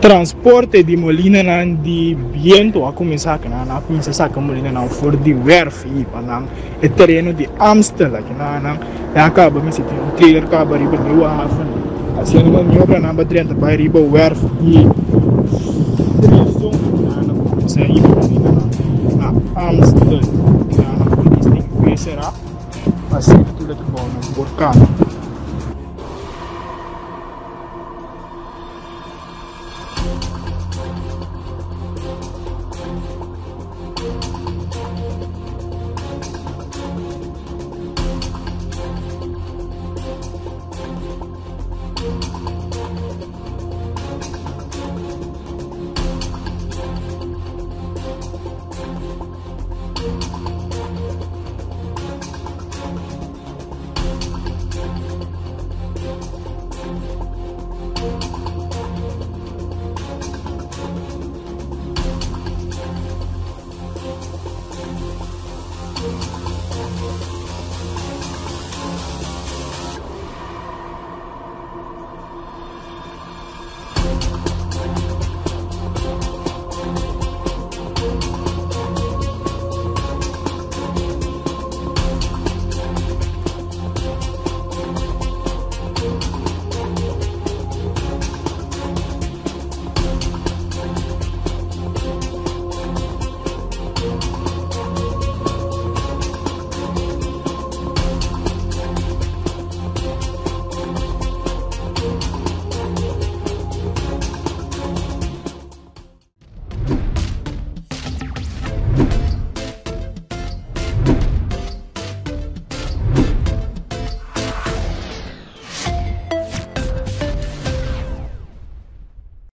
Transporte di molinanan di biento a kuminsá akinan. Nan a kuminsá saka molinanan for di wèrf i pa nan e tereno di Amstel. Akinan nan ya kaba mester tin un trailer kaba riba Nieuwe Haven. Hasiendo maniobranan pa drenta bai riba wèrf di Frison. Akinan nan a kuminsá hiba molinanan na Amstel. Akinan nan polis tin ku será pa asina tur e trabounan por kaba.